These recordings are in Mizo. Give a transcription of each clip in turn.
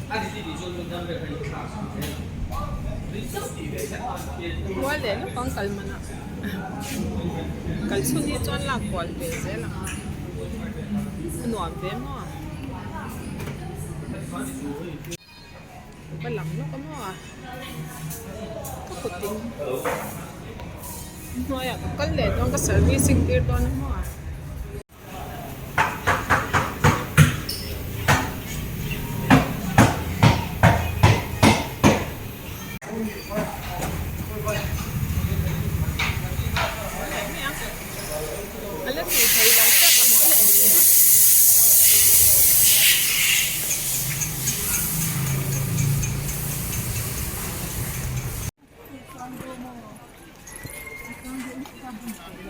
Kual leh lawk ang kal manah kal chhun hi chuan lak kual ve zel ang a a nuam ve maw a ka lang lawk a maw a ka kut in hnuaiah ka kal leh dawn ka servicing tir dawn a maw a.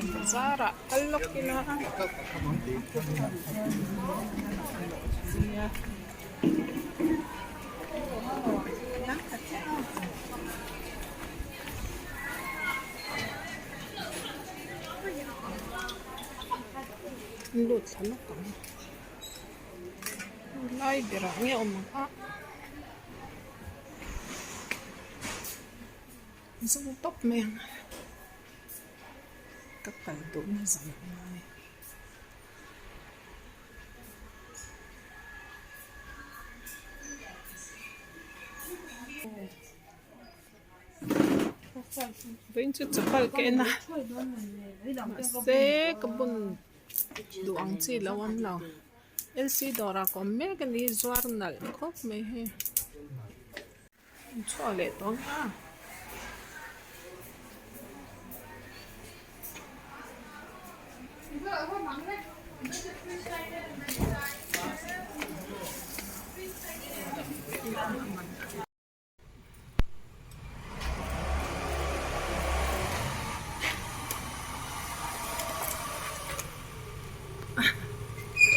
Bazarah kal lawk ila lut thla lawk ang lai berah nge awm ang a. Zawng tawp mai ang ka kal duhna zawng a ni. Vawiin chu chapal ka en a mahse ka bun duh ang chi lo awm lo. LC dawrah ka awm mek a ni zuar nalh khawp mai hei. Chhuah leh tawh ang a.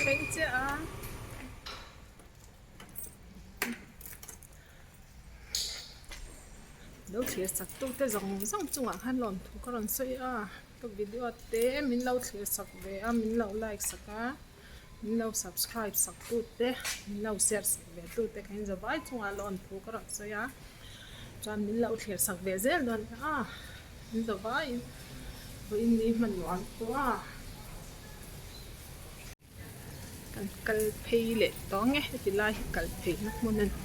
Thleng chiah a. Lo thlir sak tu te zawng zawng chungah khan lawmthu ka rawn sawi a ka video te min lo thlir sak ve a min lo like sak a min lo subscribe sak tu te min lo share sak ve tu te kha in zavai chungah lawmthu ka rawn sawi a chuan min lo thlir sak ve zel dawn a in zavaiin vawiin ni hman nuam tawh a. Kan kal phei leh tawh ang e heti lai hi kal pheina hmun a ni.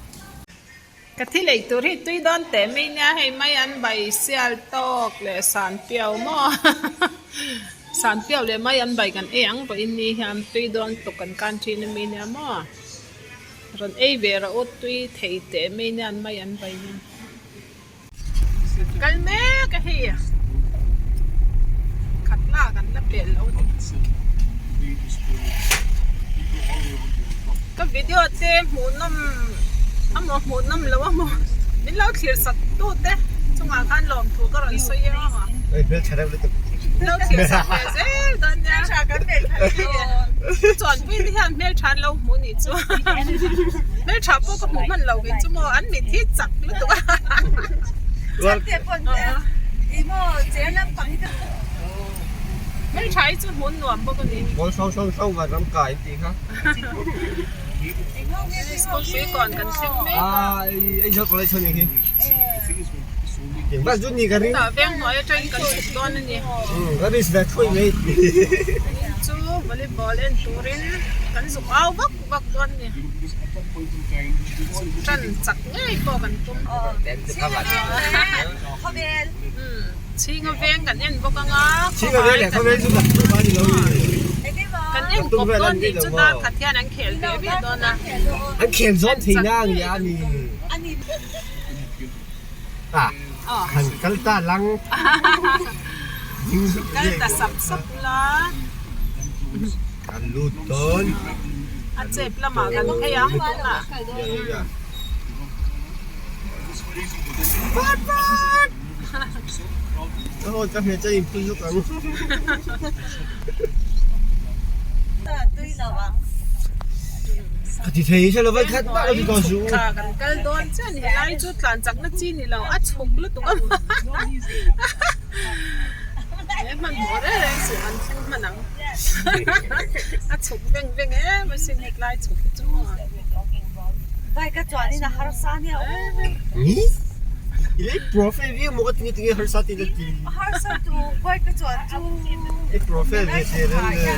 Ka thi lei tur hi tui dawn teh mai nia hei mai an bai sial tawk leh san piau maw san piau leh mai an bai kan ei ang pawhin ni hian tui dawn tuk kan kan thin ami nia maw rawn ei ve rawh u tui thei teh mai nia an mai an bai hian. Kal mek a hei khat lak an la pel lo ni. Ka video te hmuh nawm amaw hmuh nawm lo amaw min lo thlir sak tu te chungah khan lawmthu ka rawn sawi eng ang a. Lo thlir sak ve zel dawn nia. Chuanpui te hian hmeltha an lo hmuh nih chu hmeltha pawh ka hmuh hman lo kei chu maw an mit hi chak lutuk a. Hmeltha hi chu hmun nuam bawk a ni. School pui kawn kan thleng mek a. Tah veng hnuai atangin kan chhuk dawn a ni. Chu volleyball en turin kan zuk au vak vak dawn a ni. Zuk tan chak ngei pawh kan tum. Chhinga veng kan en bawk ang a, khawhai kan en kawp dawn tih chu dar khat hian an khel ve ve dawn a. En chak ngei kan tum. Kan kal ta lang. Kal ta sap sap la. Kan lut dawn. A chep lamah kan phei ang tunah. Pat pat. Aw ka hmel chuan in phun luk ang. Ka ti thei se lo vai khat mah lo ti tawh suh u. Thla kan kal dawn chiah ni helai chu tlan chakna chi ni lo a chhuk lutuk a he hmanhmawh reng reng suh an thleng hman ang a chhuk veng veng em asin hetlai chhuk hi chu maw. Bike a chuan in a harsa nia aw. Ni? I lei profile viau maw ka tinge tinge harsa ti la ti. A harsa tu bike a chuan chu. I profile ve che reng le.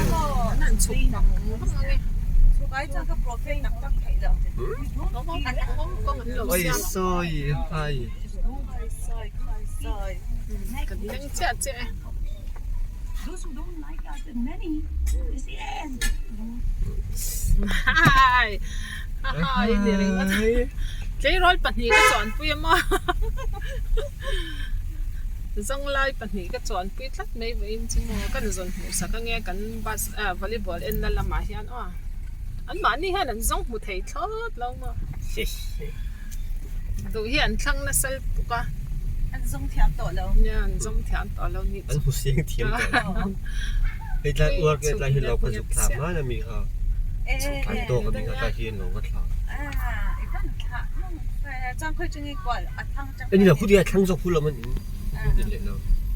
An han chhuk vang vang ang e. Chhuk ai chuan ka profile tak tak theih lo. Oi sawi hai. Khai sawi khai sawi. Kan leng chiah chiah e. Hai hai ni ringawt tleirawl pahnih ka chuanpui a maw zawnglai pahnih ka chuanpui tlat mai vawiin chu maw kan zawn hmuh sak ange kan bus ah volleyball enna lamah hian aw anmahni hian an zawng hmu thei thlawt lo maw duh hi an thlang nasa lutuk a. An zawng thiam tawh lo. Nia an zawng thiam tawh lo nih chu. An hmu siang thiam tawh lo. Hei tlai uar ke tlai hi lo ka zuk thla hman a mi kha. An tawk a mi kha tlai hi an lo ka thla. Eni lo khu dia thlang zawk khu lam an in khu din leh lo.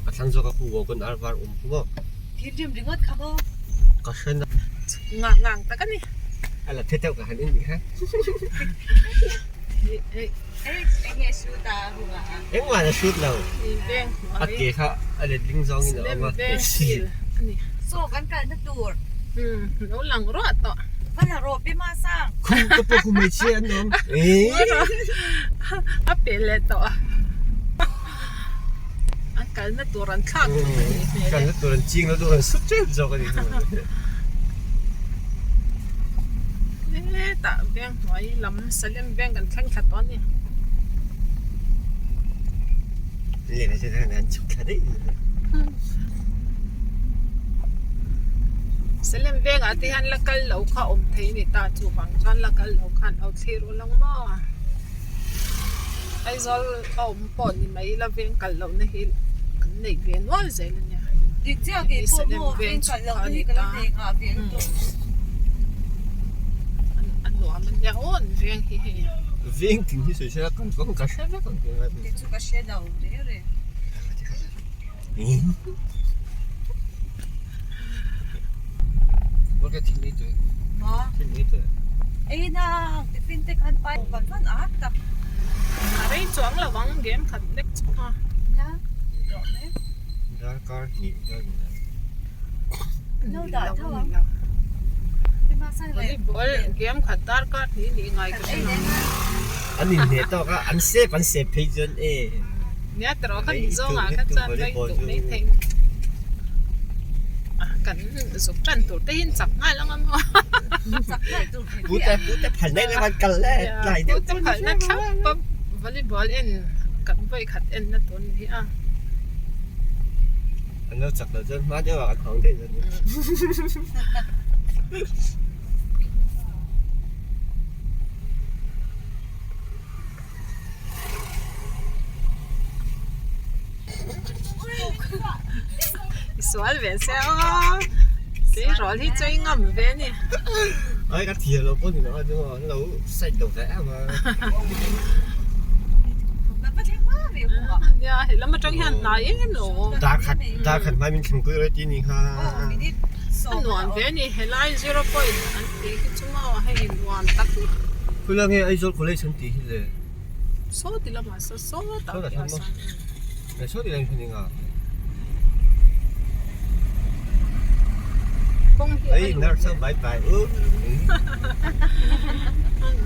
A thlang zawk a khu wagon ar var awm khu maw. Thinrim ringawt kha maw. Ka hre na. Ngang ngang tak a ni. A la the deuh ka han en ni kha. Engmah la shoot lo. A ke kha a letling zawngin a awm a. Saw kan kalna tur. Lo lang ruah tawh. Va la rawh pi Masang. Khum te pawh khu hmeichhia an awm. A pe leh tawh a. An kalna tur an thlak thut a nih hmel e. Kalna tur an ching lo tur an sut tep zawk a nih hmel. Hetah veng hnuai lam Salem veng kan thleng thla tawh a ni. Lehkha chu an chhuk thla daih mai. Salem vengah te hian la kal lo kha awm thei a ni ta chuvang chuan la kal lo khan lo thlir ulawng maw. Aizawl a awm pawh ni mai ila veng kal lohna hi kan neih ve nual zel a nia. Dik chiah kei pawh maw veng kal lohna hi ka la nei nghah ve lutuk. A nuam a nia aw an veng hi hei. Veng tin hi sawi sela kan vang ka hre vek ang tih ngai. Kei chu ka hre lo reng reng. A rei chuang lo ang game khat lek chu a. Volleyball game khat darkar hnih nih ngai ka hre lo. An inhneh tawk a, an sep an sep phei chuan e. Nia tawrh kha ni zawngah kha chuan rei duh mai thei kan zuk tan tur te hi chak nghal ang a maw. Pute pute phalna in an kal le tlai deuh pute phalna thlap a volleyball en kan vawi khat en na tur ni a. An lo chak lo chuan hma deuh ah kan hawng daih dawn nia. I sual ve se aw tleirawl hi chu i ngam ve a ni. Ai ka thiam lo pawh ni lo a chu an lo side lo ve em a. Nia he lam atang hian hnai em lo. Darkhat darkhat hmai min thleng pui rawih ti ni kha. A nuam ve a ni helai zero point an tih hi chu maw hei nuam tak ni. Khula nge Aizawl College an tih hi le. Saw ti lamah saw saw tak hi a san. Saw ti lam hian eng a. Kawng hi a Ei nurse ho bye bye u.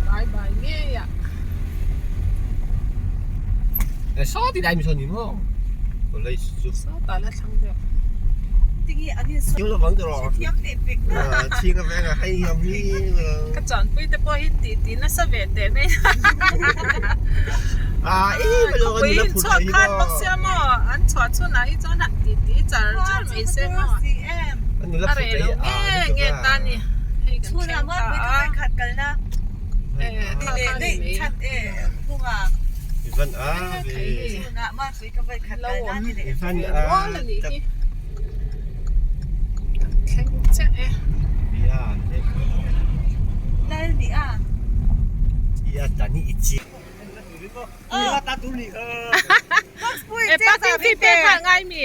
Bye bye ngei a. Saw ti lai mi saw ni maw. College chu. Saw ta la thlang deuh. Ching lovang tiraw. Ching a veng a hei hiam hi. Ka chuanpui te pawh hi ti ti nasa ve teh mai. Khawpui in chhuak khan bawk sia maw an chhuah chhunah hi chuan han ti ti char char mai se maw. A reh lo nge nge ta ni. Hei kan thleng ta a. Kha kha ni mai. Lo awm ve nual a nih hi. Kan thleng chiah e. E parking fee pek nghal ngai mi?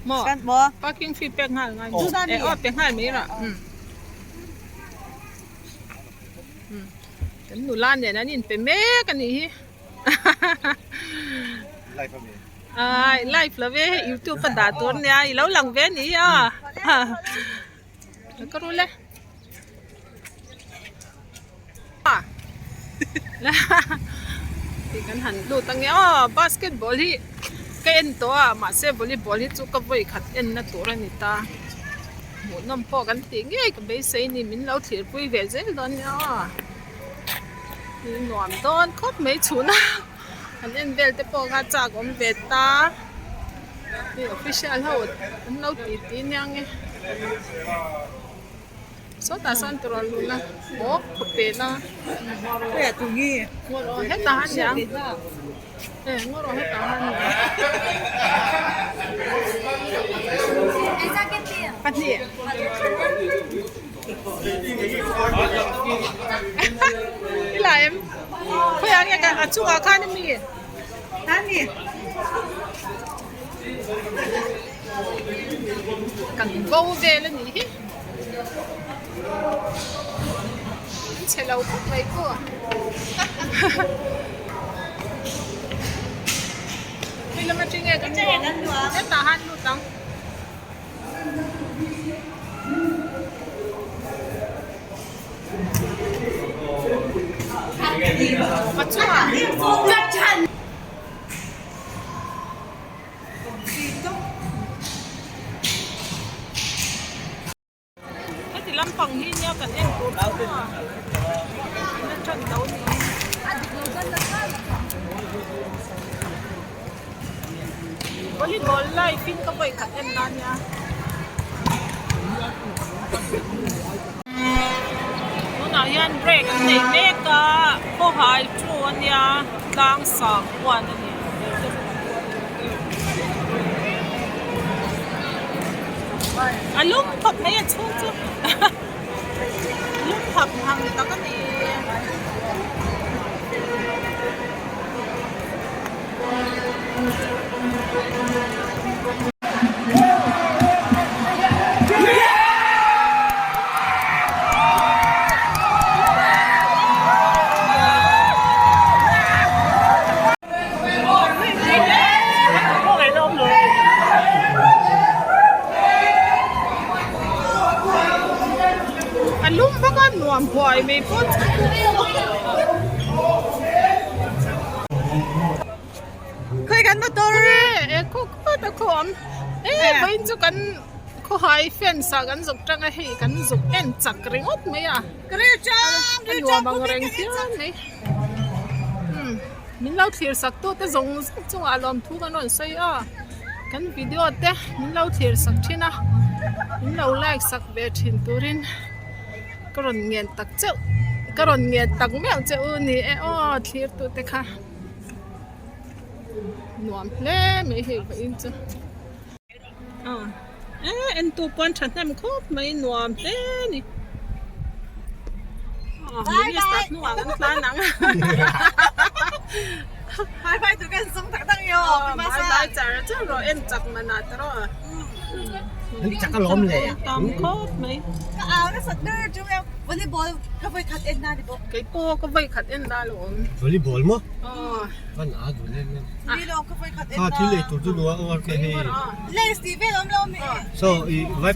Maw? Parking fee pek nghal ngai mi? E aw pe nghal mai rah. Kan nula nen an inpe mek a nih hi. Live ami. Ai live lo ve hei youtube a dah tur ania i lo lang ve a nih hi a. Ka rul e. Kan han lut ange aw basketball hi ka en tawh a mahse volleyball hi chu ka vawi khat en na tur a ni ta hmuhnawm pawh kan tih ngei ka beisei a ni min lo thlirpui ve zel dawn nia aw nuam dawn khawp mai chhun a an en vel te pawh kha chak awm ve ta hei official ho an lo titi nia nge. Sawtah sawn tur a lun a aw khaw pet a ngaw rawh hetah a niang e ngaw rawh hetah a niang pahnih i la em khawiah nge a chungah khan ami kan bo vel a nih hi an chhe lo khawp mai pawh hei lam atang nge kan luang hetah han lut ang. A chungah. Heti lampang hi nia kan en tur chu a la tan lo ni. Volleyball live in ka vawi khat en na nia. Tunah hian break an nei mek a, khawhai thu a nia tlang sang huan a ni. A lum khawp mai a chhung chu lum khawp hang tak a ni. A lum bawk a nuam huai mai pawh chu. Khawi kan motor e khaw khawt a khaw awm e vawiin chu kan khawhai fence ah kan zuk tang a hei kan zuk en chak ringawt mai a a nuam ang reng phian mai umm min lo thlir sak tu te zawng zawng chungah lawmthu kan rawn sawi a kan video te min lo thlir sak thin a min lo like sak ve thin turin. Ka rawn ngen tak cheuh ka rawn ngen tak meuh che u ni e aw thlir tu te kha nuam hle mai hei vawiin chu aw e en tu pawn thahnem khawp mai nuam hle a ni aw minister hnungah kan tlan ang bye bye char char rawh en chak manah te rawh. Chak a lawm le. Tam khawp mai. Ka au nasa ber chu e volleyball ka vawi khat en na ni bawk. Kei pawh ka vawi khat en na lo awm. Volleyball maw? Aw. Kan a duh lem lem. Ni lo ka vawi khat en na. Kha thil ei tur chu nua awar ke hei. Lace tih vel awm lo mi. So i vai.